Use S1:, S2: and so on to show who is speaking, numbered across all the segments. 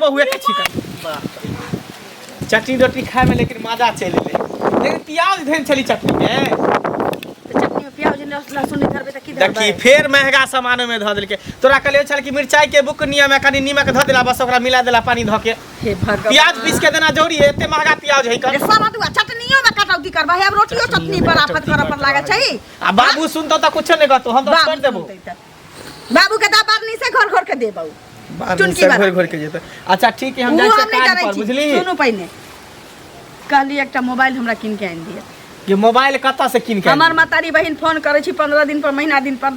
S1: बहुए के छिका। बाप रे, चटनी रोटी खाए में लेकिन मजा चलि एलै, लेकिन प्याज धनि छली चटनी में।
S2: तऽ चटनी में प्याज नहि लहसुन नहि धरबै तऽ की धरबै?
S1: देखी, फेर महंगा सामान में धऽ देलकै। तोरा कहलियो छल कि मिरचाई के बुकनी में कनि नीमक धऽ देला, बस ओकरा मिला देला पानी धऽ के।
S2: हे भगवान,
S1: प्याज पीस के देना जरूरी है? एते महंगा प्याज है
S2: कर सारा दुआ चटनियो में कटौती करबा है, अब रोटियो चटनी पर आफत करऽ पर लागल छै।
S1: आ बाबू सुनतो तऽ कुछो नहि कहतो, हम तऽ छोड़ि देबो।
S2: बाबू के दा बारनी से घर घर के देबौ।
S1: चुनकी घर घर के जेतै। अच्छा ठीक है, हम जाइ छियै काज पर, बुझली?
S2: सुनू, पहिने कहली एकटा मोबाइल हमरा कीन के आनि दिअ।
S1: कि मोबाइल कतऽ से कीन के?
S2: हमर महतारी बहिन फोन करै छी 15 दिन पर, महीना दिन पर।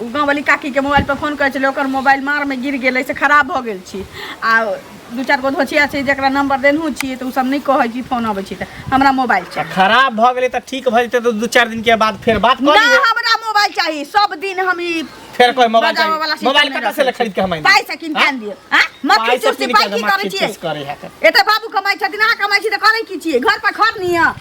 S2: ओ गाँववाली काकीके मोबाइल पर फोन करै छलै, ओकर मोबाइल मारमे गिर गेलै से खराब भऽ गेल छी। आ दू चारि गो धोछिया छै जकरा नंबर देनहु छियै, तऽ ओ सब नहि कहै छी फोन अबै छी, तऽ हमरा मोबाइल चाही।
S1: खराब भऽ गेलै तऽ ठीक भऽ जेतै, तऽ 2-4 दिन के बाद फेर बात कऽ
S2: लिहे। हमरा मोबाइल चाही, सब दिन हम ई
S1: फेर कोई मोबाइल चाही? मोबाइल कतऽ से खरीद के हम आनि?
S2: पाइ से कीन के आनि दिअ। आँ, मक्खी चूसी पाइ की करै छियै? एते बाबू कमाइ छथिन, अहाँ कमाइ छी तऽ करै की छियै? घर पर खर नहीं आँ?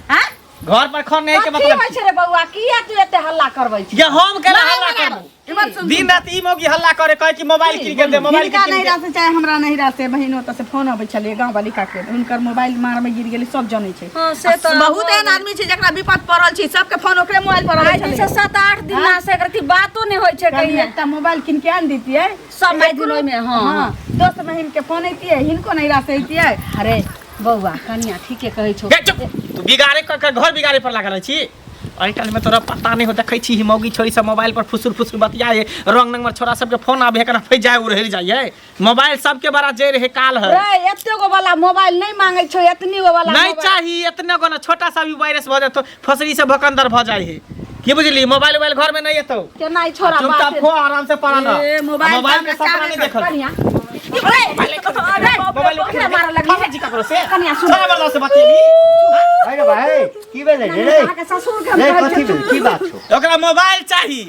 S1: घर पर खर नहीं के मतलब
S3: की होइ छै रे बौआ? किया तू एते हल्ला करबै छी?
S1: ये हम केना हल्ला करबो? दिन रात ई मौगी हल्ला करे, कहे कि मोबाइल कीन के दे, मोबाइल
S2: कीन के। नहिरा से चाहे हमरा नहिरा से बहिन ओतऽ से फोन अबै छलै गाँव वाली काके, हुनकर मोबाइल मार में गिर गेलै, सब जनै छै।
S3: हां, से तऽ
S2: बहुत एहन आदमी छै जकरा विपद पड़ल छै, सबके फोन ओकरे मोबाइल पर अबै
S3: छलै। 7-8 दिन ना से एकरती बातो नहि होइ छै।
S2: कहीं एकटा मोबाइल कीन के आनि दितियै
S3: सब माय दिन ओहिमे।
S2: हां, दोस्त महीम के फोन अइतियै, हिनको नहिरा से अइतियै।
S3: अरे बौआ, कनिया ठीके कहै छौ।
S1: तू बिगाड़े कर घर बिगाड़े पर लागल छी आइ काल्हि में। तोरा पता नहीं हो, देखै छी मौगी छोरी सब मोबाइल पर फुसुर फुसुर बतियाए, रंग नंबर छोरा सबके फोन आबे, एकरा फैस जाए, उड़ेल जाइए मोबाइल सबके। बड़ा जे रहे काल है
S3: रे, एते गो वाला मोबाइल नहीं मांगे छौ, एतनी गो वाला
S1: नहीं चाही। एतने गो ना, छोटा सा भी वायरस भ जाए तो फसरी से भकंदर भ जाए है, की बुझली? मोबाइल उबाइल घर में नहीं एतौ।
S3: केना ई छोरा
S1: चुपचाप खो, आराम से पड़ा रह।
S2: मोबाइल
S1: मोबाइल के सपना नहीं देखल।
S3: कनिया,
S1: मोबाइल
S3: मारे लगली
S1: जी ककरो से?
S3: कनिया, सुन।
S1: छोरा मर्दा से बतियेबी?
S4: अरे भाई, की भेलै रे?
S3: अहाँके ससुर के हम
S4: रे
S3: कहै
S4: कथी
S3: छियै।
S4: भेलै? की बात छौ?
S1: ओकरा मोबाइल चाही।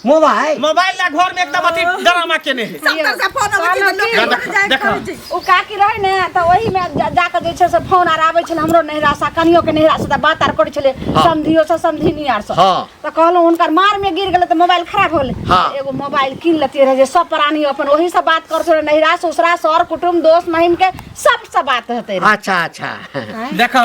S4: मोबाइल?
S1: मोबाइल ला घर में एकदम अथी ड्रामा केने है।
S2: सब से फोन अबै छै तऽ लोक
S1: देखा,
S2: जाय
S1: देखा।
S2: करै छै।
S3: ओ काकी रहै ने, तऽ ओहीमे जाकऽ जे छै से फोन आर आबै छलै हमरो नहिरासँ, कनियोके नहिरासँ, तऽ बात आर करै छलै समधियो से समधिनी आर से। तऽ कहलहुँ हुनकर मारमे गिर गेलै तऽ मोबाइल खराब हो गेलै। एगो मोबाइल कीन लेतियै रहै जे सब प्राणी अपन ओहीसँ बात करतै रहै, नहिरा ससुरा सर कुटुम्ब दोस्त महिम के सबसँ बात हेतै रहै।
S4: अच्छा अच्छा।
S1: देखा।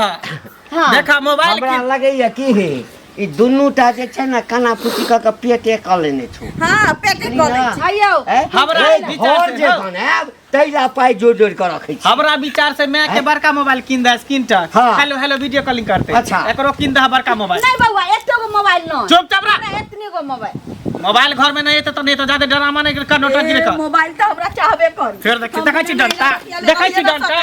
S1: देखा, मोबाइल
S4: हमरा लगैया की हे, ई दुनू टा जे छै ने काना फूटी कऽ के पेटे कऽ लेने छौ।
S2: हां, पेटे कऽ लै छी।
S3: आइयौ।
S4: हैं?
S1: हमरा
S4: रे,
S1: विचार
S4: घर
S1: से
S4: जे
S1: हौ।
S4: बनायब ताहि ला पाइ जोड़ि जोड़ि कऽ रखै छी।
S1: हमरा विचार से मैं के बड़का मोबाइल कीन दे, screen touch. Hello hello video calling करते। एकरो कीन दे बड़का मोबाइल।
S3: नहीं बउआ, एते गो मोबाइल न।
S1: चुपचाप रह।
S3: हमरा एतने गो मोबाइल।
S1: मोबाइल घर में नहीं एते तो नहीं तो ज्यादा ड्रामा नहीं कर, नोटंकी नहीं कर।
S2: मोबाइल तऽ हमरा चाहबे कर।
S1: फेर देखी, देखै छी डंटा, देखै छी डंटा,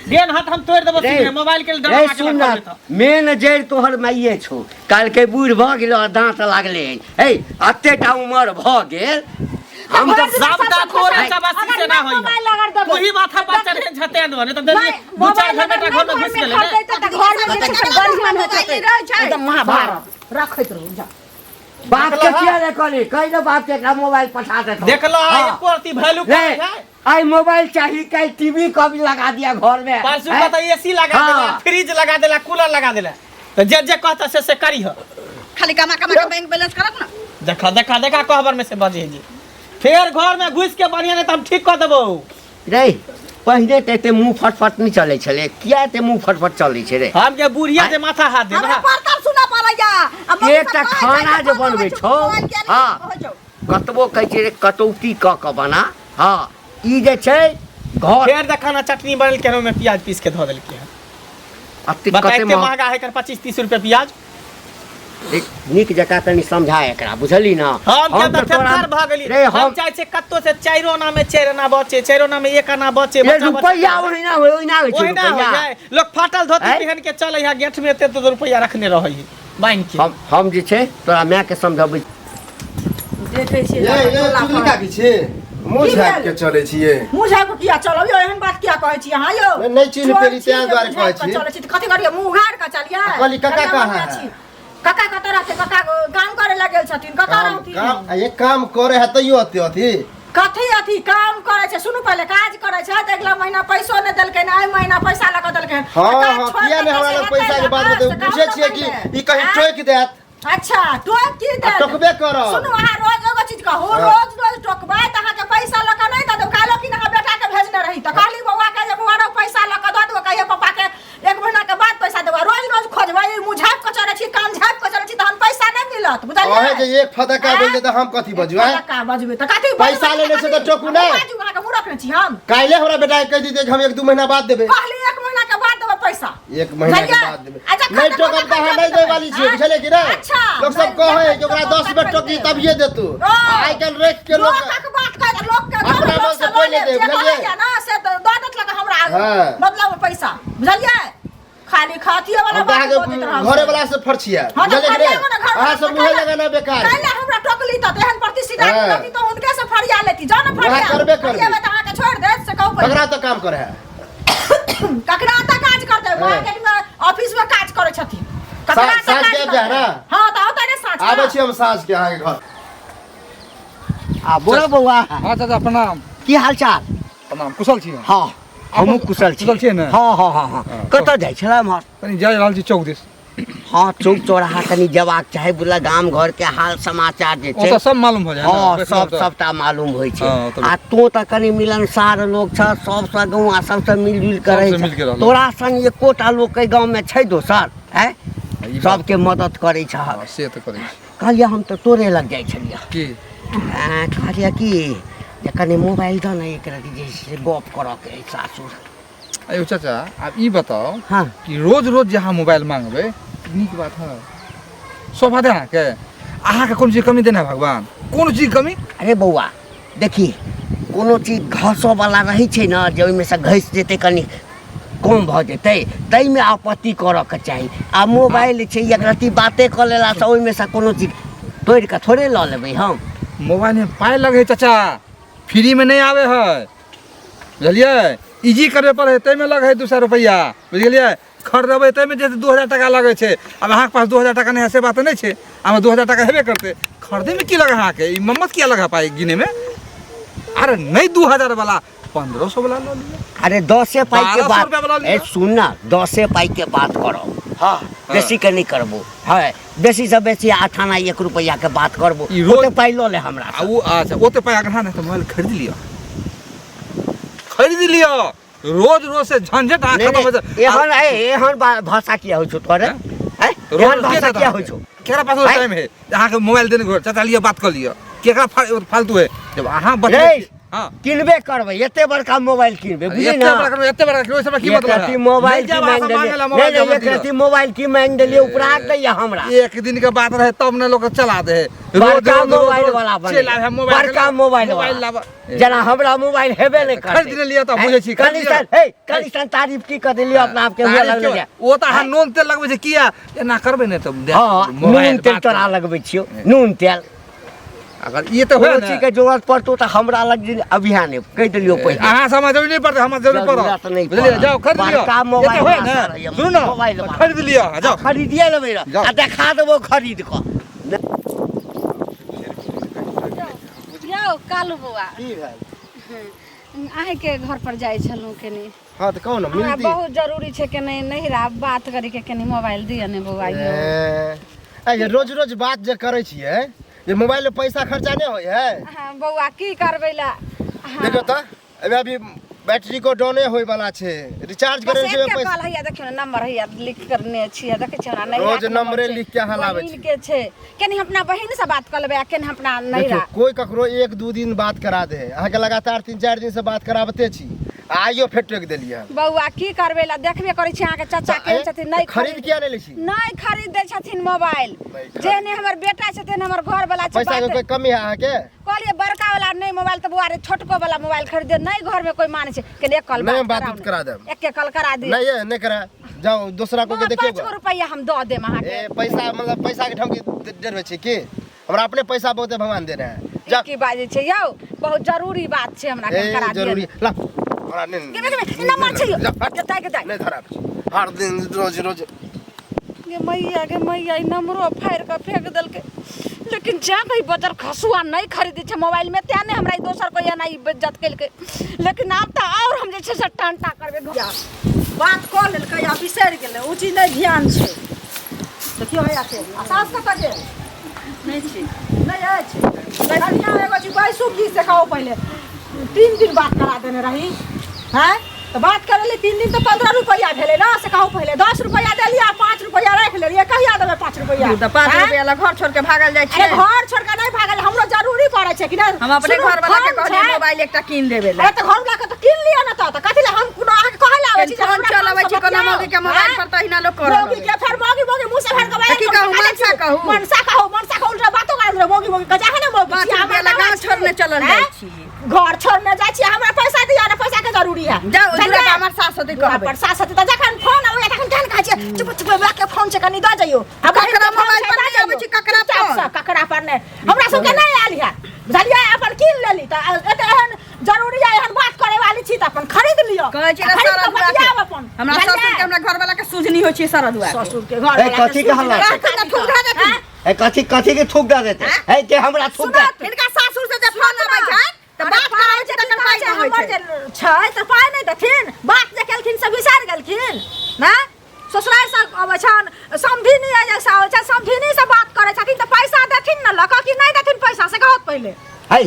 S1: देन हाथ हम तोड़ि देबो।
S4: रे,
S1: मोबाइल के
S4: रे
S1: ड्रामा के
S4: सुन ना, मेन जड़ि तोहर माइये छौ। काल्हिके बूढ़ भऽ गेलो आ दाँत लागले है, एते टा उमर भऽ गेल, हम तऽ
S1: सबटा तोरे चबासी से ना होई।
S3: मोबाइल अगर देबै
S1: तू ही माथा पर चढ़े छते दो, नहीं तो दू चार
S3: मोबाइल
S1: घंटा
S3: अगर
S1: घर में घुस
S3: नहि
S1: गेलै
S3: खरीदै
S1: ने।
S3: तऽ घर में जे छै से बढ़िआँ नहि होतै एकदम महाभारत रखैत रहू जा।
S4: बाप के किया रे कहली? कहि ने बाप के एकरा मोबाइल पठा देतौ।
S1: देखलो?
S4: हाँ।
S1: एको रत्ती वैल्यू
S4: रे,
S1: करे है?
S4: आइ मोबाइल चाही, काल्हि टीवी कभी लगा दिया घर में।
S1: परसू
S4: हैं?
S1: का तो एसी लगा देला, फ्रिज लगा देला, कूलर लगा देला, तो जे जे कहता से से करी हो।
S2: खाली कमा कमा के बैंक बैलेंस करब ना।
S1: देखा देखा देखा, कहबर में से बजे जी फेर घर में घुस के बढ़िया, नहीं तो हम ठीक कर देबो।
S4: रे, पहिने तऽ एते मुँह फटफट नहि चलै छलै, किया एते मुँह फटफट चलै छै रे?
S1: हम के बुढ़िया जे माथा हाथ दे
S2: हमरा पर सुना पड़ैया आ मम्मी
S4: एकटा
S2: सब कहै
S4: खाना
S2: छै
S4: जे
S2: फोन
S4: बनबै
S2: अबै
S4: छौ,
S2: मोबाइल किया नहि कहै छौ?
S4: कतबो कहै छै रे कटौती कऽ कऽ बना। हँ, ई जे छै घर
S1: फेर देखा ना, चटनी बनल के में प्याज पीस के धऽ देलकै हन।
S4: अते
S1: बता
S4: कते
S1: एते महंगा है कर 25-30 रुपया प्याज।
S4: देख, नीक जकाँ कनि समझा एकरा, बुझली ना?
S1: हम के
S4: तऽ
S1: तऽ
S4: तोरा
S1: थेथर भऽ गेली।
S4: रे
S1: हम
S4: हम
S1: चाहै छियै कत्तो से चाइरो आना में चारि आना बचे, चाइरो आना में एक आना बचे।
S4: रे
S1: बच्चा बच्चा
S4: रुपैआ ओहिना होइ, ओहिना होइ छै।
S1: ओहिना हो
S4: रुपैआ
S1: जाए, लोग फाटल धोती
S4: आँय?
S1: पहन के चले है, गेठ में एते तो रुपैआ रखने रहै है बान्हि के।
S4: हम जे छै तोरा माय के समझबै।
S2: देखै छियै
S5: ये ये
S2: टोला
S5: चुगली
S2: पर।
S5: काकी छी, मुँह
S2: की
S5: झाँपि
S2: भेल?
S5: के चलै छियै।
S2: मुँह झाँपि के किया चलब यौ? एहन बात किया कहै छी अहाँ यौ?
S5: नहि, नहि चिन्ह
S2: चोर
S5: पेली,
S2: छी
S5: तें
S2: जे
S5: दुआरे
S2: मुँह
S5: कहै
S2: झाँपि कऽ
S5: छी।
S2: चलै छी तऽ कथी करियै, मुँह उघारि कऽ चलियै?
S5: आ कहली काका
S2: कनिया
S5: कहाँ
S2: बढ़िआँ
S5: है?
S2: छी। काका कतऽ रहतै? काका काम करे लए गेल छथिन। कतऽ
S5: काम
S2: रहथिन?
S5: काम आ ये काम करे है तैयो अते अथी
S2: कथी अथी काम करे छै? सुनू, पहिले काज करे छै तऽ अगिला महीना पैसो नहि देलकै, एहि महीना पैसा लऽ कऽ देलकै।
S5: हँ
S2: तऽ काज
S5: हँ
S2: छोड़ि
S5: किया
S2: कऽ
S5: नहि हमरा
S2: कैसे
S5: लग पैसा
S2: हेतै?
S5: के बात
S2: से
S5: बतेबै?
S2: कहू
S5: बुझै
S2: ने
S5: छियै कि
S2: पहिले।
S5: ई कहीं
S2: आँय?
S5: टोकि देत।
S2: अच्छा, टोक की
S5: आ
S2: देत?
S5: टोकबे करब।
S2: सुनू, अहाँ रोज एगो चीज कहू। रोज रोज टोकबै तऽ अहाँके पैसा लऽ कऽ नहि दऽ देब। काल्हि कि अहाँ बेटाके भेजने रही तऽ कहली बौआ के जे बौआ कहिए पापा के एक महीना के बाद पैसा देबा। रोज रोज खोजबै, ई मुँह झाँपि कऽ चलै छी, कान झाँपि कऽ चलै छी, तहन पैसा नहि मिलत, बुझलियै?
S5: अहे जे एक फदका बोल दे तऽ हम कथी बजू आँय?
S2: फदका बजबै तऽ कथी बजबै?
S5: पैसा लेने छै तऽ टोकू नहि।
S2: बाजू, अहाँके मुँह रखने छी हम।
S5: काल्हि हमरा बेटा के कहि दिते कि हम 1-2 महीना बाद देबै।
S2: कहली 1 महीना के बाद देबै पैसा।
S5: 1 महीना के
S2: बुझलियै?
S5: बाद देबै।
S2: आ जखन
S5: नहि
S2: देखबै
S5: टोकब तऽ
S2: तखन
S5: अहाँ नहि
S2: देबै।
S5: दै वाली छियै, बुझलियै कि नहि?
S2: अच्छा,
S5: लोक सब
S2: नहि
S5: कहै
S2: देखबै
S5: कि ओकरा
S2: तऽ
S5: 10 बेर
S2: तखन
S5: टोकी
S2: देबै।
S5: तभिए देतू।
S2: ओ।
S5: आइ काल्हि रखि के लोक
S2: लोकक बात कहै, लोक के
S5: अपना
S2: लोक
S5: मन से
S2: से
S5: कोइ
S2: लऽ
S5: नहि
S2: लेब,
S5: दे,
S2: जे
S5: बुझलियै?
S2: कहैया ना से तऽ दऽ देत लग हमरा
S5: हाँ।
S2: मतलब पैसा, बुझलियै? खाली खातिये वाला
S5: हम तऽ
S2: बात
S5: अहाँके
S2: बजैत रहब।
S5: घरे वाला से फरछिया,
S2: हाँ, तऽ
S5: बुझलियै कि
S2: फरियाबो
S5: नहि?
S2: ने घर
S5: अहाँ सब मुँहे लगाना बेकार।
S2: काल्हि हमरा टोकली तऽ एहन प्रतिष्ठित आदमी
S5: हाँ।
S2: रहती तऽ हुनके से फरिया लेती। जाउ ने
S5: वएह
S2: फरिया।
S5: करबे करबै।
S2: फरियाबै तऽ अहाँके छोड़ि देत, से कहू पहिले।
S5: ककरा तऽ काम करै है?
S2: ककरा तऽ काज करतै?
S5: हाँ।
S2: मार्केट में ऑफिस में काज करै छथिन। ककरा तऽ
S5: साँझ
S2: काज
S5: के आबि जाए
S2: करतै?
S5: ने?
S2: हाँ, तऽ औतै ने साँझ के।
S5: आबै छी हम साँझ के अहाँके घर।
S4: आ बोलो बौआ।
S6: हाँ चाचा प्रणाम।
S4: की हाल चाल?
S6: प्रणाम, कुशल छी?
S4: हाँ, हमहूँ कुशल छी।
S6: कुशल छियै ने?
S4: हाँ हाँ हाँ हाँ।
S6: हाँ,
S4: कतऽ जाइ छलै एम्हर?
S6: कनी जा रहल छी चौक दिस।
S4: हाँ, चौक चौराहा कनी जेबाक चाही, बुझल गाम घर के हाल समाचार जे छै
S6: ओतऽ सब मालूम हो जाए ने,
S4: हाँ,
S6: बैठलहुँ
S4: सब
S6: तऽ।
S4: सबटा मालूम होइ छै।
S6: हाँ, ओतऽ
S4: आ तों तऽ कनी मिलनसार लोक छह, सबसँ गौआँ सबसँ मिलजुल कऽ रहै
S6: सबसँ मिलके
S4: छह।
S6: रहलहुँ।
S4: तोरा सन एकोटा लोक एहि गाँवमे छै दोसर? आँय,
S6: ई बात-
S4: सबके मदद करै छह।
S6: हाँ, से तऽ करै छी।
S4: कहलियै हम तऽ तोरे लग जाइ छलियै।
S6: की?
S4: आँय, कहलियै कि जे कनी मोबाइल दऽ ने एक रति जे छै से गप करऽके अछि सासुर।
S6: अयो चाचा, आब ई बताउ
S4: हाँ।
S6: कि रोज रोज जे अहाँ मोबाइल मांगबै नीक बात है? शोभा दे अहाँके? अहाँके कोनो चीज कमी देने है भगवान? कोनो चीज कमी?
S4: अरे बौआ देखी, कोनो चीज घसऽवला रहै छै ने, जे ओहिमे सँ घसि जेतै कनि कम भऽ जेतै, ताहिमे आपत्ति करऽके चाही। आ मोबाइल छै, एक रत्ती बाते कऽ लेलासँ ओहिमे सँ कोनो चीज तोड़ि कऽ थोड़े लऽ लेबै हम।
S6: मोबाइलमे पाइ लगै है चाचा, फ्रीमे नहि आबै है, बुझलियै? इजी करबे पड़ै है, ताहिमे लगै है 200 रुपैआ, बुझि गेलियै? खरीदबै ताहिमे जे 2000 टाका लगै छै। आब अहाँके पास 2000 टाका नहि है से बात नहि छै, आब 2000 टाका हेबे करतै। खरीदैमे की लगै अहाँके? ई मम्मत किया लगै पाइ गिनैमे? अरे नहि, 2000 वाला 1500 वाला लऽ लिअ।
S4: अरे 10 पाई के
S6: 1200
S4: बात
S6: रुपया वाला लिअ।
S4: ए सुन ना, 10 पाई के बात करो। हाँ, बेसी के नहीं करबो। हाँ, बेसी से बेसी 8 आना 1 रुपया के बात करबो।
S6: ई रोज-
S4: ओते पाई लऽ ले हमरा
S6: आ ओ अच्छा, ओते पाइ अगर अहाँ नहि तऽ मोबाइल खरीद लिअ, खरीद लिअ। रोज रोज से झंझट अहाँ
S4: नहीं,
S6: खत्म हो
S4: नहीं,
S6: जायत।
S4: एहन ए एहन भाषा किया होइ छौ तोरे? हैं?
S6: रोज
S4: एहन
S6: के
S4: भाषा
S6: देत
S4: किया
S6: अहाँके?
S4: होइ छौ?
S6: केकरा पास
S4: हैं?
S6: टाइम है अहाँके मोबाइल देने घर? चाचा लिअ, बात कऽ लिअ। केकरा फालतू है जब अहाँ बतबै
S4: रे,
S6: छी? हाँ।
S4: किनबे करबै, एते बड़का मोबाइल किनबै, बुझली
S6: एते
S4: ना?
S6: बड़का करबै, एते बड़का करबै, ओहि सबमे की
S4: एक
S6: मतलब है?
S4: रत्ती मोबाइल
S6: नहि
S4: की
S6: जायब
S4: मांगि
S6: अहाँ सब
S4: देलियै।
S6: मांगै ला
S4: नहीं,
S6: मोबाइल
S4: नहीं,
S6: जमा
S4: एक
S6: दिअ।
S4: रत्ती मोबाइल की मांगि देलियै, उपराग दैया हमरा।
S6: एक दिन के बात रहे तब ने लोक चला दे है। रोज
S4: बड़का
S6: रोज, रोज,
S4: मोबाइल
S6: रोज
S4: वाला बने।
S6: चलि आबे है मोबाइल
S4: बड़का
S6: के
S4: मोबाइल
S6: मोबाइल
S4: वाला।
S6: लाबऽ।
S4: जेना हमरा मोबाइल हेबे नहि करतै।
S6: खरीद लेलियै तऽ बुझै छी, खरीद
S4: कनि
S6: लिअ।
S4: सन, हे, कनि सन तारीफ की कऽ देलियै अपना आपके, हुए
S6: तारीफ
S4: लगलै
S6: क्यों?
S4: जे।
S6: ओ तऽ अहाँ नून तेल लगबै छै किया? एना करबै ने तऽ देख,
S4: हाँ,
S6: मोबाइल
S4: नून तेल
S6: बात
S4: तोरा लगबै छियौ, नून तेल।
S6: अगर ई तऽ
S4: कोनो
S6: होय ने
S4: चीज के जरूरत पड़तौ तऽ हमरा लग जे अभियान है, कहि देलियौ पहिले।
S6: अहाँ से हमरा जरूरी नहि पड़तै, हमरा जरूरी
S4: जरूरत
S6: पड़त।
S4: नहि
S6: बुझलियै?
S4: पड़त।
S6: जाउ खरीद लिअ।
S4: बड़का मोबाइल
S6: एते होय
S4: वाला
S6: ने,
S4: रहैए,
S6: सुनू ने,
S4: मोबाइल वाला।
S6: खरीद लिअ अहाँ, जाउ।
S4: खरीदिए लेबै रह,
S6: जाउ।
S4: आ देखा देबो खरीद कऽ।
S3: यौ कालू बौआ,
S5: की भेल?
S3: अहाँके घर पर जाइ छलहुँ कनी।
S5: हाँ तऽ कहू ने,
S3: हमरा
S5: मिलती।
S3: बहुत जरूरी छै कनी नहिरा बात करैके, कनी मोबाइल दिअ ने बौआ यौ।
S5: ए, ए, रोज रोज बात जे करै छियै, जे मोबाइल में पैसा खर्चा नहीं होय है?
S3: हाँ, बौआ की करबै ला? हाँ।
S5: देखो तऽ अभी अभी बैटरी को डाउने होय वाला छै, रिचार्ज
S3: बस
S5: करे छै
S3: एके
S5: पैसा।
S3: कॉल हैया, देखियौ ने नंबर हैया लिख करने छियै, देखै छियै हमरा नहिरा
S5: रोज
S3: के नंबर
S5: नंबरे
S3: छै।
S5: लिख के अहाँ लाबै
S3: बहिन
S5: छी।
S3: के छै, कनी हम अपना बहिन से बात कऽ लेबै आ कनी हम अपना
S5: देखियौ,
S3: नहिरा।
S5: कोई ककरो 1-2 दिन बात करा दे है, अहाँके लगातार 3-4 दिन से बात कराबते छी, आइयो फेर टोकि देलियै हन।
S3: बौआ की करबै ला, देखबे करै छी अहाँके चाचा
S5: तऽ
S3: केहन छथिन। नहि
S5: खरीद किया नहि लै छी?
S3: नहि खरीद दै छथिन मोबाइल।
S5: नहि खरीद।
S3: जेहने हमर बेटा छै तेहन हमर घर वाला छै।
S5: पैसा के
S3: बात
S5: कोई कमी है अहाँके?
S3: कहलियै बड़का वाला नहि मोबाइल तऽ बौआ रे, छोटको वाला मोबाइल खरीद दे। नहि घर में कोई मानै छै। कनी एक कॉल
S5: नहि, हम
S3: बात
S5: बात
S3: कराउ
S5: उत
S3: ने।
S5: करा देब।
S3: एके कॉल करा दिअ।
S5: नहीं ये नहीं करा, जाओ दूसरा को के
S3: बौआ,
S5: देखियौ।
S3: 5 गो रुपैआ हम दऽ देब अहाँके।
S5: ए पैसा मतलब पैसा के ढंग डरबै छी की? हमरा अपने पैसा बहुते भगवान देने है। जा।
S3: की बाजै छै यौ, बहुत जरूरी बात छै, हमरा
S5: ए
S3: करा दिअ।
S5: जरूरी ला हमरा नहीं।
S3: गे, गे, गे, नंबर छै यौ।
S5: जा, हट।
S3: गे, दाइ, गे, दाइ।
S5: नहीं धरा हर दिन रोज रोज।
S3: गे मैया, गे मैया, ई नंबरो फाड़ि कऽ फेंक देलकै। लेकिन जा कहीं बजर खसुआ नहीं खरीदै छै मोबाइल में, तें नहि हमरा ई दोसर कोई एना ई बेज्जत केलकै। लेकिन आब तऽ आओर हम जे छै से टंटा करबै घर।
S2: बात कऽ लेलकै आ बिसरि गेलै, ओ चीज नहि ध्यान छै। देखियौ हैया से आ सास कतऽ गेल?
S3: नहि छी।
S2: नहि अछि। कनिया एगो चीज बैसू की से कहू, पहिले 3 दिन बात करा देने रही। हैं,
S3: तऽ बात करै ले 3 दिन तऽ 15 रुपैआ भेलै ने से कहू पहिले 10 रुपैआ देलियै आ 5 रुपैआ राखि लेलियै कहिया देबै 5 रुपैआ
S2: तऽ 5
S3: आँय?
S2: रुपैआ ला घर छोड़ के भागल जाइ
S3: अरे
S2: छियै
S3: घर छोड़ के नहीं भागल हमरो जरूरी पड़ै छै कि नहि
S2: हम अपने
S3: सुनू,
S2: घर वाला के
S3: फोन
S2: कहलियै
S3: छै।
S2: मोबाइल एकटा कीन देबे ला
S3: अरे तऽ घर वाला के तऽ कीन लिअ ने तऽ कथी ले हम कोनो अहाँके कहै ले आबै छी जे
S2: फोन
S3: हमरा
S2: चलबै
S3: फोन
S2: छी
S3: से
S2: कोनो
S3: बतियाउ।
S2: मौगी के मोबाइल
S3: आँय?
S2: पर तहिना लोक करऽ
S3: मौगी के फेर मौगी मौगी मुँह से फेर
S2: तऽ की
S3: गवाए
S2: कहू, मनसा कहू।
S3: मनसा कहू मनसा कहू उल्टा बातो करैत रहू मौगी मौगी के जाहे ने मौगी
S2: पाँच
S3: छी,
S2: रुपैआ
S3: हमर
S2: ला गाँव
S3: बाबा छी।
S2: छोड़ने चलल
S3: आँय?
S2: जाइ छी
S3: घर छोड़ने जाइ छी हमरा पैसा दिअ ने पैसा के जरूरी है
S2: जाउ
S3: बुझलियै?
S2: दुरा पर हमर सास होतै
S3: दुरा
S2: कहबै
S3: पर सास होतै तऽ जखन फोन अबैया तखन केहन कहै छियै चुप चुप बौआ के फोन छै कनि दऽ जइयौ आ बहिन
S2: ककरा
S3: के फोन
S2: मोबाइल
S3: छै,
S2: पर
S3: दऽ
S2: नहि अबै
S3: जइयौ।
S2: छै, ककरा
S3: चुपचाप
S2: पर?
S3: सँ, ककरा पर नहि हमरा सबके नहि आयल है बुझलियै अपन कीन लेली तऽ एते एहन जरूरी है एहन बात करे वाली छी तऽ अपन खरीद लिअ
S2: कहै छी
S3: आ खरीद
S2: सारा
S3: कऽ
S2: दुआ के
S3: बतियाब अपन
S2: हमरा
S3: बुझलियै?
S2: ससुर के हमरा घर वाला के सुझनी होइ छै सारा दुआ के
S3: ससुर के घर
S4: ए, कथी के हल्ला छै?
S2: राख ने थूक धऽ देथिन
S4: ए कथी कथी के थूक दे देते है के हमरा थूक दे
S2: हिनका सासुर से जे फोन अबै छै तऽ बात कराबै छै तखन पाइ
S3: छै
S2: मांगै
S3: हमर
S2: छै
S3: जे छै तऽ पाइ नहि देथिन बात जे केलखिन से बिसरि गेलखिन ना ससुरारि से अबै छनि समधिनी जैसा अबै छै समधिनी से बात करै छथिन तऽ पैसा देथिन ने लऽ कऽ कि नहि देथिन पैसा से कहत पहिले
S4: है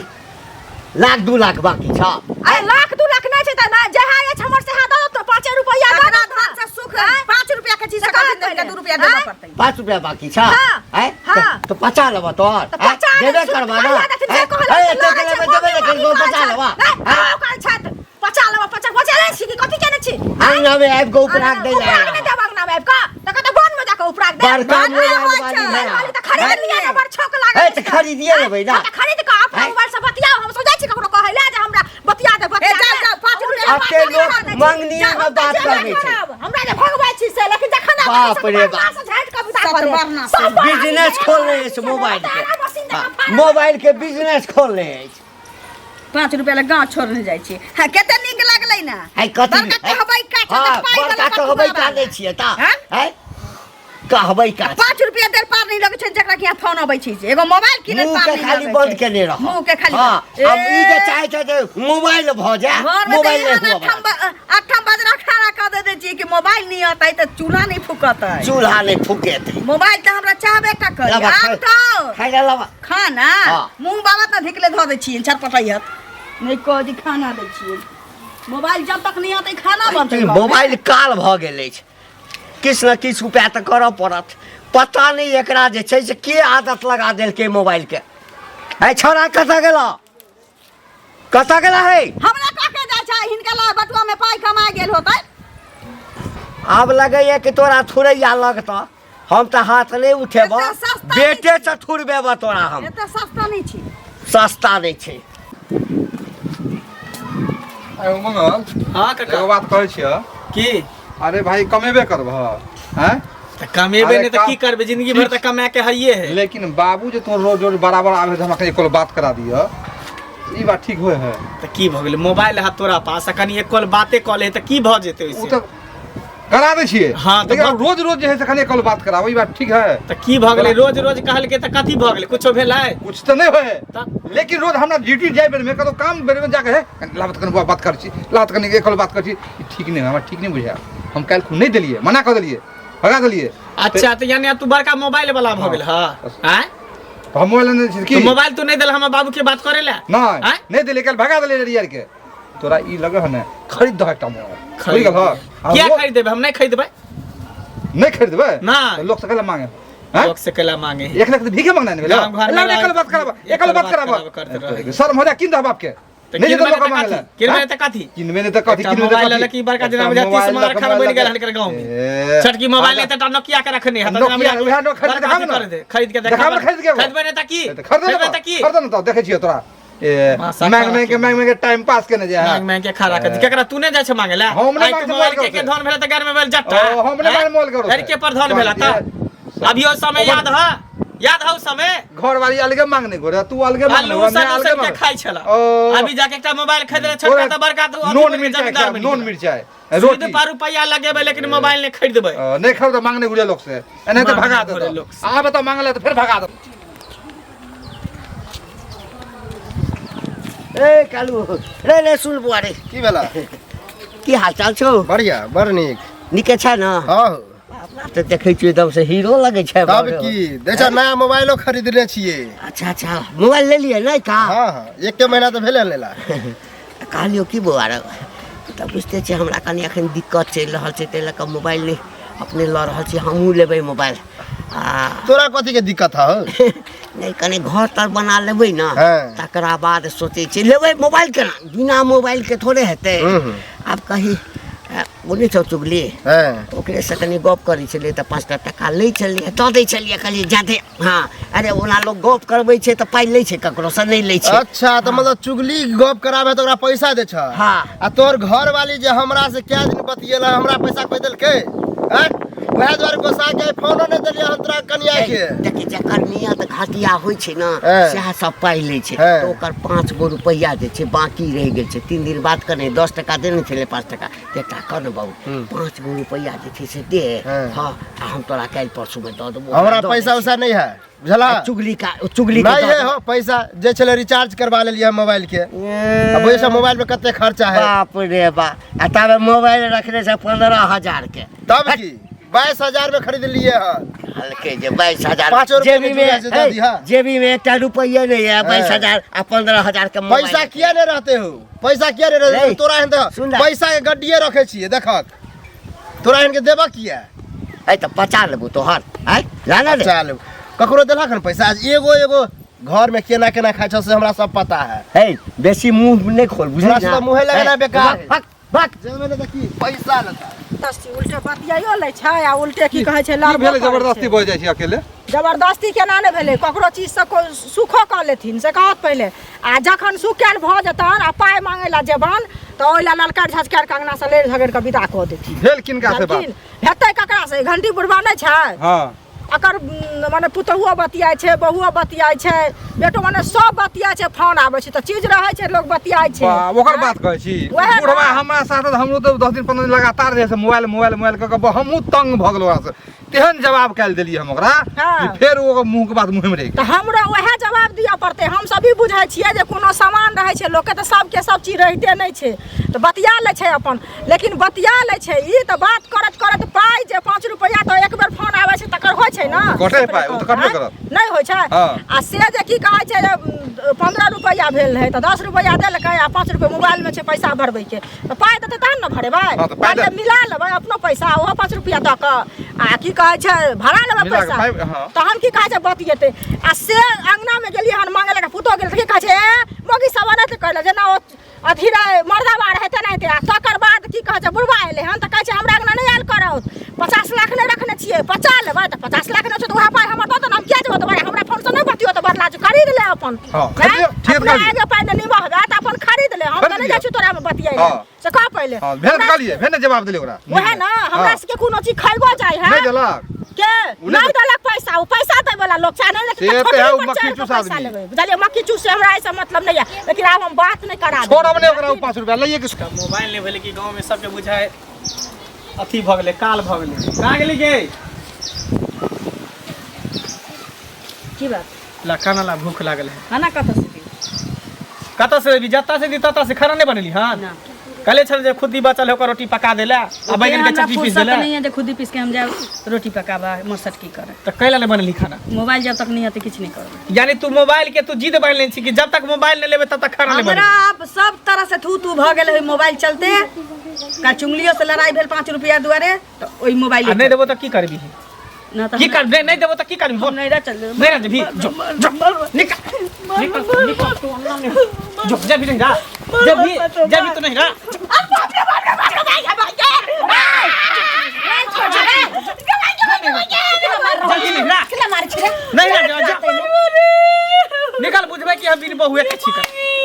S4: लाख दू लाख बाकी छ
S3: अरे लाख दू लाख नहि छै तऽ नहि जहाँ अछि हमर सेहा दऽ दो 5 रुपैआ दऽ
S2: तकरा
S3: दो
S2: धन से सुख 5 रुपया के चीज
S3: से
S2: से
S3: कहत
S2: कहथिन
S3: पहिले।
S2: दू रुपया देबऽ
S3: आँय?
S2: पड़तै
S4: 5 रुपया बाकी छ
S3: हाँ,
S4: है
S3: हाँ।
S4: तो पचा लेबो तोहर
S3: तऽ पचा
S4: देबे
S3: लेब,
S4: करबा
S3: सुख
S4: ना
S3: कहिया देथिन से कहलहुँ
S4: है
S3: तऽ
S4: एते
S3: लगै
S4: के
S3: छै,
S4: लेबै देबे
S3: मौगी
S4: ने करबो
S3: मौगी
S4: पचा
S3: कहै
S4: लेबा
S3: छै। नहि,
S4: हैं?
S3: हँ, कहै छथि पचा लेबऽ पचा पचा लै छी कि कथी केने छी
S4: अंगना में आबि कऽ उपराग दै
S3: उपराग
S4: लए
S3: नहि देब अंगना में आबि कऽ तऽ कतऽ वन में जाकऽ उपराग देब
S4: बड़का
S3: वन
S4: मोबाइल
S3: वाली
S4: वाली है।
S3: वाली तऽ खरीद लिअ ने बड़ छौक लागल
S4: है तऽ खरीदिए लेबै ना
S3: हँ, तऽ खरीद कऽ अपना
S4: हैं?
S3: मोबाइल से बतियाउ हम सोचै छी ककरो कहै लए जे हमरा बतिया दे बतिया
S2: ए, जाउ,
S3: दे।
S2: जाउ, 5 रुपया
S3: उल्टा
S4: अते
S3: बात
S4: लोक
S3: करै छी।
S4: मंगनीये
S3: जाउ,
S4: में
S3: हम तऽ
S4: बात
S3: जेबे
S4: करबै छै।
S3: करब। हमरा जे भगबै छी से लेकिन जखन आबै
S4: बाप
S3: छै
S4: रे
S3: से
S4: बाप।
S3: बरना से झाटि कऽ विदा कऽ देब।
S2: सतबरना से।
S3: सब बड़ा
S4: बिजनेस
S3: आदमी
S4: खोलने
S3: छै,
S4: अछि मोबाइल के
S3: तारा मशीन जकाँ
S4: हाँ,
S3: फाड़ल
S4: मोबाइल के बिजनेस खोलने अछि
S2: 5 रुपया ला गाँव छोड़ने जाइ छी हाँ कते नीक लागलै ने
S4: है कथी
S2: बड़का कहबै का छै
S4: हाँ
S2: तऽ पाइ
S4: बड़का
S2: वाला
S4: कहबै
S2: बटुआ
S4: का
S2: वाला।
S4: दै छियै ता
S2: हाँ?
S4: है कहबै का
S2: 5 रुपया देल पार नहीं लगै छै जकरा कि यहाँ फोन अबै छै से। एगो मोबाइल किनै
S4: मुंह
S2: पार
S4: के
S2: नहीं
S4: खाली
S2: लगै
S4: बंद
S2: छै।
S4: केने रह
S2: मुंह के खाली
S4: हाँ अब ई जे
S2: ए,
S4: चाहे छै जे मोबाइल भऽ जाए
S2: घर में तऽ
S4: मोबाइल
S2: एहन
S4: नहि हुअ
S2: आठम आठम बजरा खड़ा कऽ दे दै छियै कि मोबाइल नहीं अतै तऽ चूल्हा नहीं फुकतै
S4: चूल्हा नहि फुकेतै
S2: मोबाइल तऽ हमरा चाहबे टा करी
S4: लाबा,
S2: आब
S4: खाइ-
S2: तऽ
S4: खाइ लए लाबा
S2: खाना
S4: हाँ।
S2: मुंह बाबा तऽ धिकले धऽ दै छियै छटपटैयत नहि कह जी खाना दै छियै मोबाइल जब तक नहीं अतै खाना बनतै
S4: ई मोबाइल काल भऽ गेल अछि किछु ने किछु उपाय तऽ करऽ पड़त पता नहि एकरा जे छै से के आदत लगा देलकै मोबाइलके है छौड़ा कतऽ गेल कतऽ गेल है
S2: हमरा कह के जाइ छै हिनका ला बटुआ में पाइ कमा गेल होतै
S4: आब लगैए कि तोरा थुरैया लगतऽ हम तऽ हाथ नहि उठेबऽ
S2: एते सस्ता नहि
S4: बेटे से थुरबेबऽ तोरा हम
S2: एते सस्ता नहि छी
S4: सस्ता नहि छै
S6: आइ मंगल
S1: हाँ काका
S6: एगो बात कहै छियह
S1: की
S6: अरे भाई कमेबे करबह हैं
S1: तऽ कमेबे
S6: अरे
S1: नहि तऽ की करबै जिंदगी भर तऽ कमा के हइए है
S6: लेकिन बाबू जे तू रोज रोज बराबर आबे तऽ हमरा कनि एको बात करा दिअ ई बात ठीक होय है
S1: तऽ की भऽ गेलै मोबाइल है तोरा पास आ कनि एक कॉल बाते कऽ ले तऽ की भऽ जेतै
S6: ओ
S1: ओहिसे
S6: तऽ करा दै छियै
S1: हाँ, तऽ
S6: लेकिन रोज रोज जे है से कनि एक बात कराबो ई बात ठीक है
S1: तऽ की भऽ गेलै रोज रोज कहलकै तऽ कथी भऽ गेलै कुछो भेलै
S6: कुछ तऽ नहि होय
S1: तऽ
S6: लेकिन रोज हमरा ड्यूटी जाय बेर में कतौ काम बेर में जाके है कनि लाबत कनि बौआ बात करै छी लाबत कनि एक बात करै छी ई ठीक नहि हमरा ठीक नहि बुझायल हम काल्हि खुन नहि देलियै मना कऽ देलियै भगा देलियै
S1: अच्छा तऽ यानी आब तू बड़का मोबाइल वाला भऽ गेल हँ आँय
S6: तऽ हम मोबाइल नहि छी
S1: तो
S6: की
S1: मोबाइल तू नहि देल हमर बाबू के बात करे ला
S6: नहि
S1: आँय?
S6: नहि देलियै काल्हि भगा देलियै ररियर के तोरा ई लगे है ने खरीद दह एकटा मोबाइल बुझि गेल हँ
S1: किया खरीदेबै हम नहि खरीदबै
S6: नहि खरीदबै
S1: नहि।
S6: तऽ लोक से कैला मांगे हैं?
S1: लोक से कैला मांगे
S6: एक लाख तऽ भीखे मांगना ने भेलै
S1: गाम घरमे
S6: लाओ, एकल बात कराबऽ एकल बात
S1: कराबऽ करते
S6: कराबऽ
S1: रहै।
S6: शर्म हो जा किन दह बाप के
S1: तऽ
S6: नहि
S1: किनबै
S6: जेतै लोक
S1: तऽ
S6: मांगे
S1: कथी
S6: ला
S1: किनबै
S6: हैं?
S1: तऽ कथी
S6: किनबे नहि तऽ कथी
S1: एकटा
S6: किनबे तऽ
S1: मोबाइल
S6: कथी
S1: ललक ई बड़का जेना
S6: एकटा
S1: बुझाय 30
S6: मोबाइल
S1: मार
S6: लऽ कऽ
S1: खान बनि गेल
S6: मोबाइल
S1: हनकर गाँव में
S6: ए,
S1: छोटकी मोबाइल नहि तऽ नोकिया के रखने है
S6: नोकिया, उएह नो खरीद के देखाब ने।
S1: खरीद के
S6: देखाब ने खरीद के एगो।
S1: खरीदबै नहि तऽ की
S6: तऽ खरीद
S1: खरीदबै तऽ की
S6: खरीद ने तऽ देखै छियै तोरा ए
S1: मासा
S6: मांग
S1: खा
S6: मांग के
S1: राखी।
S6: मांग मांग के टाइम पास केने जे है
S1: मांग मांग के खा राखत केकरा तू नहि जाइ छै मांगे ला
S6: हम नहि
S1: आइ
S6: मांगे
S1: तू मोबाइल
S6: मोबाइल
S1: के के
S6: ककरो
S1: धन भेलै तऽ घर में भेल जट्टा
S6: ओ, हम नहि मांगे मोबाइल ककरो से।
S1: लड़के पर धन भेला तऽ अभियो समय याद ह याद हौ समय
S6: घरवाली अलगे मांगने घोरे तू अलगे मांगने
S1: आलू
S6: घोरे, मैं
S1: सन
S6: अलगे
S1: उसन के
S6: मांगने।
S1: खाइ छला
S6: ओ।
S1: अभी जाके एकटा मोबाइल खरीद ले छोटका तऽ बड़का तू अथी
S6: नून
S1: बनि
S6: मिरचाई
S1: जमींदार
S6: खायब
S1: बनि
S6: नून
S1: गेला।
S6: मिरचाई
S1: सूद
S6: रोटी
S1: पर रुपैआ लगेबै लेकिन मोबाइल नहि खरीदबै
S6: नहीं खरीद मांगने घुरे लोग से नहीं तो
S1: मांगने
S6: भगा
S1: घुरे
S6: दे
S1: लोग से।
S6: आ बताओ मांगले तो फिर भगा दे
S4: ए कालू रे रे सुन बुआ रे
S5: की भेला
S4: की हाल चाल छौ
S5: बढ़िया बड़ नीक
S4: नीके छै ने
S5: हँ
S4: अपना तऽ देखै छियै एकदम से हीरो लगै छै
S5: तब की देखा नया मोबाइलो खरीदने छियै
S4: अच्छा अच्छा मोबाइल ले लियै नहि का
S5: हँ हँ एके महीना तऽ भेलै लेला
S4: कहलियौ की बौआ रे तऽ बुझिते छियै हमरा कनि एखन दिक्कत चलि रहल छै, ताहि लऽ कऽ मोबाइल नहि अपने लऽ रहल छी। हमहूँ लेबै मोबाइल। आ
S5: तोरा कथी के दिक्कत हौ?
S4: नहि, कनि घर तर बना लेबै ने,
S5: हँ।
S4: तकरा बाद सोचै छियै लेबै मोबाइल। केना बिना मोबाइलके थोड़े हेतै?
S5: हूँ।
S4: आब कही ओ नहि छौ चुगली,
S5: हँ,
S4: ओकरेसँ कनि गप करै छलियै तऽ 5टा टका लै छलियै, दऽ दै छलियै। कहलियै जादे। हँ, अरे ओना लोक गप करबै छै तऽ पाइ लै छै, ककरोसँ नहि लै छै।
S5: अच्छा, तऽ मतलब चुगली गप कराबे तऽ ओकरा पैसा दै छ?
S4: हँ।
S5: आ तोहर घर वाली जे हमरा से कै दिन बतियेला, हमरा पैसा कोइ देलकै? आँय, वएह दुआरे गोसा के आइ फोनो नहि देलियै हम तोरा कनिया के।
S4: देखी, जकर नियत घटिया होइ छै ने,
S5: हँ।
S4: सएह सब पाइ लै छै।
S5: हँ।
S4: तऽ ओकर 5 गो रुपैआ जे छै बाँकी रहि गेल छै। 3 दिन बाद कने 10 टका देने छलै, 5 टका तऽ एकटा कर ने बाबू, 5 गो रुपैआ जे छै से दे।
S5: हँ।
S4: हँ, आ हम तोरा काल्हि परसूमे दऽ देबो।
S5: हमरा
S4: दऽ दै
S5: पैसा
S4: छी।
S5: उसा नहीं है, बुझला?
S4: आ चुगली का, चुगली के
S5: नहीं
S4: दऽ
S5: है
S4: देबो।
S5: हो, पैसा जे छलै रिचार्ज करवा लेलियै हम मोबाइल के।
S4: ए,
S5: अब वैसे मोबाइल में कते खर्चा है।
S4: बाप रे बा, आ ताबे मोबाइल रखने छै 15,000 के।
S5: तब की, 22,000 में खरीद लिए हन।
S4: हल्के जे 22,000
S5: पाँचो रुपया
S4: जेबी
S5: के
S4: में
S5: जुड़ा से दऽ
S4: हे,
S5: दिहा।
S4: जेबी में एकटा रुपैया नहीं है। 22,000 आ 15,000 के मोबाइल।
S5: पैसा किया नहीं रहते हो? पैसा किया नहीं रहते
S4: रे,
S5: तोरा एहन तऽ
S4: सुन ना।
S5: पैसा के गड्डिये रखे छियै, देखक तोरा एहन के देबऽ किया?
S4: ऐ तऽ पचा लेबो तोहर, आय जाना रे।
S5: चल, ककरो देलक हन पैसा? आज एगो एगो घर में केना केना खाइ छौ से हमरा सब पता है।
S4: हे, बेसी मुंह नहीं खोल, बुझली
S5: तोरा से
S4: ना?
S5: तऽ मुँहे लगेना
S4: हे,
S5: बेकार।
S4: भक भक।
S5: जेबै ने तऽ की पैसा लेता।
S3: जबरदस्ती उल्टे बतियाइयो लै छै आ उल्टे की कहै छै
S6: की
S3: लड़बो
S6: भेलै?
S3: करै छै।
S6: जबरदस्ती भऽ जाइ छै अकेले।
S3: जबरदस्ती केना नहि भेलै? ककरो चीजसँ कोइ सुखो कऽ लेथिन से कहत पहिले, आ जखन सुखायल भऽ जेतनि आ पाइ मांगै लए जेबनि तऽ ओहि लए ललकारि झझकारि कऽ अङ्गनासँ लड़ि झगड़ि कऽ विदा कऽ देथिन।
S6: भेल किनका से बात?
S3: जानथिन, हेतै ककरा से? घंटी बुढ़बा नहि छै?
S6: हँ।
S3: अकर मने पुतहुओ बतियाइ छै, बहुओ बतियाइ छै, बेटो, मने सब बतियाइ छै। फोन आबै छै तऽ चीज रहै छै, लोक बतियाइ छै।
S6: वाह, ओकर
S3: आँय?
S6: बात कहै छी।
S3: वएह ने।
S6: बुढ़वा हमरा साथ तऽ हमरो तऽ 10 दिन 15 दिन लगातार जे है से मोबाइल मोबाइल मोबाइल कऽ कऽ हमहूँ तंग भऽ गेलहुँ ओकरासँ। तेहन जवाब काल्हि देलियै हम ओकरा
S3: हँ।
S6: कि फेर ओ मुँहके बात मुँहेमे रहि गेल।
S3: तऽ हमरो वएह जवाब दिअ पड़तै। हम सब ई बुझै छियै जे कोनो सामान रहै छै लोकके तऽ सबके सब चीज रहिते नहि छै, तऽ बतिया लै छै अपन। लेकिन बतिया लै छै ई तऽ बात करैत करैत पाइ जे 5 रुपैआ तऽ एक बेर फोन आबै छै तकर होइ छै ने।
S6: कटै है पाइ, ओ तऽ कटबे करत।
S3: नहि होइ छै?
S6: हँ।
S3: आ से जे की कहै छै जे 15 रुपैआ भेल रहै तऽ 10 रुपैआ देलकै आ 5 रुपैआ मोबाइलमे छै पैसा भरबैके, तऽ पाइ देतै तहन ने भरेबै।
S6: हँ, तऽ पाइ
S3: कहलियै मिला लेबै अपनो पैसा, ओहो 5 रुपैआ दऽ कऽ आ की कहै छै भरा लेबै
S6: मिला कऽ
S3: पैसा,
S6: पाइ, हँ।
S3: तहन की कहै छै बतियेतै। आ से अङ्गनामे गेलियै हन मांगे लए, पुतोह गेल तऽ की कहै छै, ए मौगी सब एनाहिते कहले जेना ओ अथी रहै मर्दाबा रहै तेनाहिते। आ तकर बाद की कहै छै बुढ़बा एलै हन तऽ कहै छै हमरा अङ्गना नहि आयल करौ, 50 लाख नहि रखने छियै, पचा लेबै। तऽ 50 लाख नहि छै तऽ उएह पाइ हमर दऽ दे ने, हम किया जेबै दोबारा? हमरा फोनसँ नहि बतियौ तऽ बदला खरीद ले अपन।
S6: हँ, खरीद लिअ, ठीक
S3: अपना
S6: कहलियै।
S3: आगे पाइ नहि निमहबै तऽ अपन खरीद ले, हम तऽ
S6: खरीद
S3: नहि
S6: लिअ।
S3: जाइ छी तोरामे बतियै लए।
S6: हँ।
S3: से कह पहिले।
S6: हँ, भेल
S3: हमरा
S6: कहलियै, भेल ने जवाब देलियै ओकरा।
S3: वएह ने, हमरा
S6: हँ।
S3: सबके कोनो चीज खैबो जाइ है।
S6: नहि देलक
S3: के
S6: उ नहि
S3: नहि देलक पैसा, ओ पैसा दै वाला लोक छै नहि।
S6: से तऽ
S3: छोटरी
S6: है, ओ
S3: पर
S6: मक्खी
S3: चढ़ि कऽ
S6: चूस
S3: पैसा
S6: आदमी।
S3: लेबै, बुझलियै? मक्खी चूस से हमरा एहिसँ मतलब नहि यऽ, लेकिन आब हम बात नहि करा देबै।
S6: छोड़ब नहि ओकरा, ओ 5 रुपया लैए के।
S1: मोबाइल नहि भेलै कि गाँवमे सबके बुझाइ अथी भऽ गेलै, काल भऽ गेलै। कहाँ गेली गे?
S2: की बात?
S1: ला खाना ला, भूख लागल है।
S2: खाना कतऽ से दी?
S1: कतऽ से देबी? जतऽ से दी ततऽ से। खाना नहि बनेली हन?
S2: ना।
S1: कहले छल जे खुद्दी बचल है ओकर रोटी पका देला आ बैगन के
S2: हमरा
S1: चटनी पीस
S2: फुर्सत
S1: देला।
S2: नहीं है जे खुदी पीस के हम जाए रोटी पकाबा मसट की करे।
S1: तऽ कैला नहि बनेली खाना?
S2: मोबाइल जब तक नहीं आते किछु नहीं करबै।
S1: यानी तू मोबाइल के तू जिद बन लेने छी कि जब तक मोबाइल नहीं लेबे तब तक खाना नहीं
S2: हमरा
S1: बनेबे।
S2: आब सब तरह से थू तू भऽ गेल है मोबाइल चलते। काल्हि चुंगलियो से लड़ाई भेल 5 रुपया दुआरे, तऽ ओहि मोबाइल
S1: आ नहि देबो तऽ की करबी?
S2: ना तऽ
S1: की कर, नहीं देबो तऽ की करबी? बोल।
S2: नहीं रह चल।
S1: नहीं रह जेबही, जो जो निकल निकल निकल, तू अंगना में जो जेबही नहीं रह जेबही, जेबही तो नहीं रह। जल्दी नहीं रह, नहीं रह जा, जा। निकल, बुझबै कि हम बिन बहुए के छी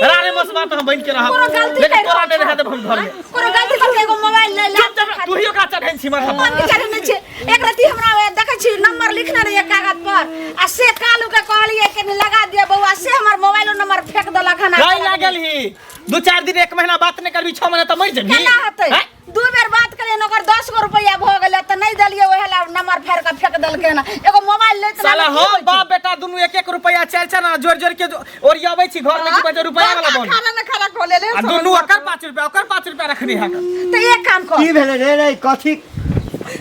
S1: रारे मसबा तऽ हम बनि के रहब,
S3: कोनो गलती
S1: लेकिन
S3: नहि
S1: तोरा नहि
S3: रहल
S1: रहऽ देब हम घर में।
S3: कोनो गलती करके एगो मोबाइल ले ले।
S1: चुप चुप, तू ही ओकरा चढ़ेन छी माथा पर।
S3: मन के चढ़ेने छी। एक रति हमरा देखै छी नंबर लिखने रहिए कागज पर, आ से कालू के कहलिए कि लगा दिया बौआ, से हमर मोबाइलो नंबर फेंक देलक हन।
S1: कहीं लागल ही 2-4 दिन 1 महीना बात नहीं करबी, 6 महीना तऽ मरि जेबही।
S3: केना हेतै?
S1: हैं?
S3: 2 बेर बात करियै ओकर 10 गो रुपैआ भऽ गेलै तऽ नहि देलियै, ओहे ला नंबर फाड़ि कऽ फेंक देलकै हन। एगो मोबाइल लैत
S1: साला हम बाप बेटा दुनू 1-1 रुपैआ 4-4 आना जोड़ जोड़ के ओरियाबै छी घर में कि बजे रुपैआ वाला बन।
S2: खाना न खाना खो ले ले।
S1: आ दुनू ओकर 5 रुपैआ ओकर 5 रुपैआ रखने है।
S3: तऽ एक काम कर।
S4: की भेलै रे? रे कथी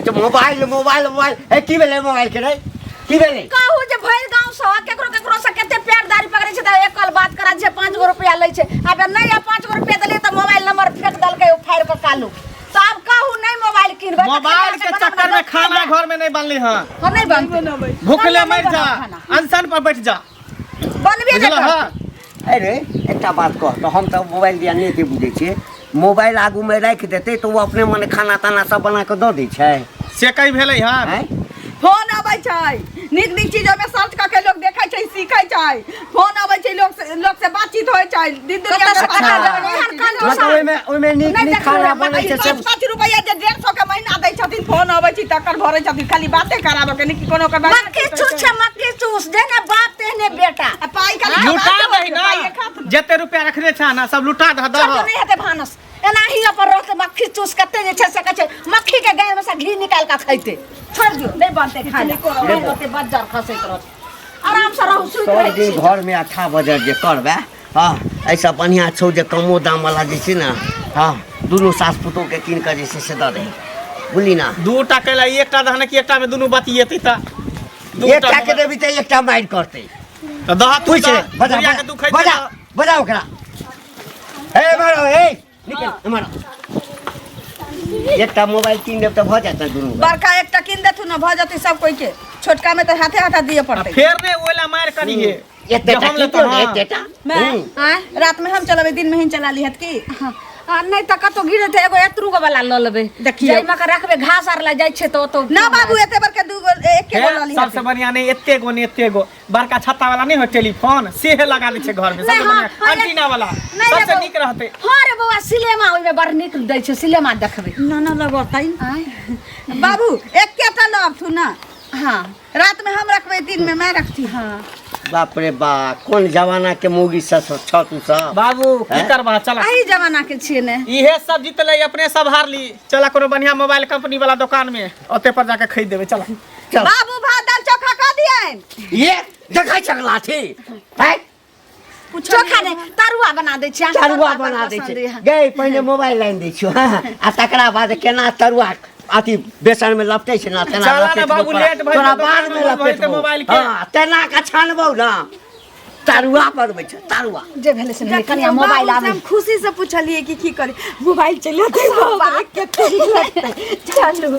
S4: तऽ मोबाइल मोबाइल मोबाइल, ए की भेलै मोबाइल के रे? की भेलै?
S3: कहू जे भरि गाँव सँ केकरो केकरो सँ कते पैर दाढ़ी पकड़ै छै तऽ एक कल बात करा छै 5 गो रुपया लै छै। आब नहि आ 5 गो रुपया देलियै तऽ मोबाइल नंबर फेंक देलकै ओ फाड़ि कऽ कालू। तऽ आब कहू नहि मोबाइल किनबै तऽ
S1: मोबाइल के
S3: खाना
S1: चक्कर में
S3: बना
S1: खाना घर में नहीं बनली हाँ।
S3: हाँ, नहीं बनतै।
S1: भूखले
S3: खाना
S1: मर
S3: नहीं
S1: जा,
S3: बनाओ खाना।
S1: अनशन पर बैठ जा।
S2: बनबे नहि
S1: बुझल
S2: करतै।
S1: हाँ?
S4: अरे एकटा बात कह, तऽ हम तऽ मोबाइल दिया नहि बुझै छियै। मोबाइल आगूमे राखि देतै तऽ ओ अपने मने खाना ताना सब बना कऽ दऽ दै छै।
S1: से कही भेलै हँ?
S4: आँय?
S2: फोन अबै छै, नीक नीक चीज ओहिमे सर्च कऽ के लोक देखै छै, सीखै छै। फोन अबै छै, लोक से बातचीत होइ छै। दिन दुनिया के
S3: कतऽ से
S2: पता
S3: कतऽ
S2: चलै
S3: जेबै?
S2: छै।
S3: एहन कंजूस
S4: मतलब ओहिमे नीक
S3: नहि
S4: नीक
S3: देखलहुँ
S4: खाना
S3: हम,
S4: बनै छै सब।
S2: 5 रुपैआ जे 150 के महीना दै छथिन, फोन अबै छै तकर भरै छथिन, खाली बाते कराबऽ के, नहि कि कोनो ओकर बात।
S3: मक्खी चूस छै, मक्खी चूस, जेहने बाप तेहने बेटा।
S2: आ पाइ खाली
S1: लुटा
S2: कमाते
S1: दही ना,
S2: पाइए खात।
S1: जते रुपया रखने छा ना सब लुटा दह दह।
S3: छोटू नहि हेतै भानस, एनाही अपन रहतै। मक्खी चूस कते जे छै से कहै छै मक्खी के गाय में से घी निकालि कऽ खैतै। छोड़ि दियौ, नहि बनतै खाना, नहि ओते बज्जर खसैत रहत। आराम से रहू, सुति
S4: सब
S3: रहै
S4: दिन
S3: छी।
S4: घरमे अच्छा बजर जे करबै, हँ, एहिसँ बढ़िआँ छौ जे कमो दामवला जे छै ने, हँ, दुनू सास पुतोहके कीन कऽ जे छै से दऽ दही, बुझली ना?
S1: दूटा कैला एकटा दहने कि एकटा में दुनू बतियेतै तऽ दूटा
S4: एकटा के देबी तऽ एकटा मारि करतै।
S1: तऽ दह तू,
S4: पूछ रे,
S1: दह।
S4: बजा,
S1: बुढ़िया के तू खैतै।
S4: बजा,
S1: तऽ
S4: बजा ओकरा। हे मारो, हे निकल मारो। एकटा मोबाइल कीन देब तऽ भऽ जायत ने दुनू?
S2: बड़का एकटा कीन देथुन ने, भऽ जेतै सब कोइ के। छोटका में तऽ हाथे हाथे दिअ
S1: आ
S2: पड़तै।
S1: फेर ने ओइला मारि करिहे।
S4: एतेटा
S1: जे हम
S4: की
S1: लेतौ,
S4: तोड़
S1: हाँ।
S4: एतेटा।
S2: मैं रात में हम चलेबै, दिन में ही चला लिहत की?
S3: हाँ, आ नहि तऽ कतौ गिरतै, एगो एतरू गो वाला लऽ लेबै।
S2: देखियौ।
S3: जाहिमे के रखबै, घास आर लए जाइ छै तऽ ओतौ।
S2: ना बाबू, एते बड़का दूगो एके गो लऽ लिहत।
S1: सबसे बढ़िया नहीं एते गो, नहीं एते गो, बड़का छत्ता वाला नहीं हो टेलीफोन, सेहे लगा दै छै घर में।
S3: नहि,
S1: सबसे
S3: हाँ,
S1: बढ़िया
S3: हाँ,
S1: एंटीना वाला
S3: नहि रे
S1: सबसे
S3: बौआ।
S1: नीक रहतै।
S3: हाँ रे बौआ, सिनेमा ओहिमे बड़ नीक दै छै, सिनेमा देखबै।
S2: ना ना लगतै।
S3: आँय?
S2: बाबू एकेटा लबथु ना।
S3: हाँ,
S2: रात में हम रखबै, दिन में मैं रखती।
S3: हाँ।
S4: बाप रे बा, कोन जमाना के मौगी सब छ तू सब?
S1: बाबू की
S4: हैं?
S1: करबा, चला।
S2: एही जमाना के छियै ने।
S1: इहे सब जीतलै, अपने सब हारली। चला कोनो बढ़िया मोबाइल कंपनी वाला दुकान में, ओते पर जाके खरीद देबै, चला।
S4: चल।
S2: बाबू भात दाल चोखा कऽ दियनि।
S4: ये देखै छक लाठी हैं?
S3: चोखा नहि, तरुआ बना दै छियै। अहाँके
S4: तरुआ
S3: बड़
S4: बना दै
S3: पसन्द
S4: छै
S3: यऽ।
S4: गै, पहिने मोबाइल लाइन दै छियौ, हाँ, आ तकरा बाद केना तरुआ अथी बेसन में लपटै छै ना तेना
S1: चला ना
S4: लपेटबौ।
S1: बाबू,
S4: तोरा।
S1: लेट भऽ
S4: तोरा
S1: जेतौ,
S4: बाद में
S1: भऽ जेतौ
S4: लपेटबौ
S1: मोबाइल के।
S4: हाँ, तेना के छानबौ ना, तरुआ बनबै छै तरुआ।
S3: जे भेलै से भेलै, कनिया
S2: देखियौ,
S3: मोबाइल
S2: बाबू से
S3: आबै।
S2: हम खुशी से पुछलियै कि की करी, मोबाइल चलि जेतै, कते नीक लगतै।
S3: चलू।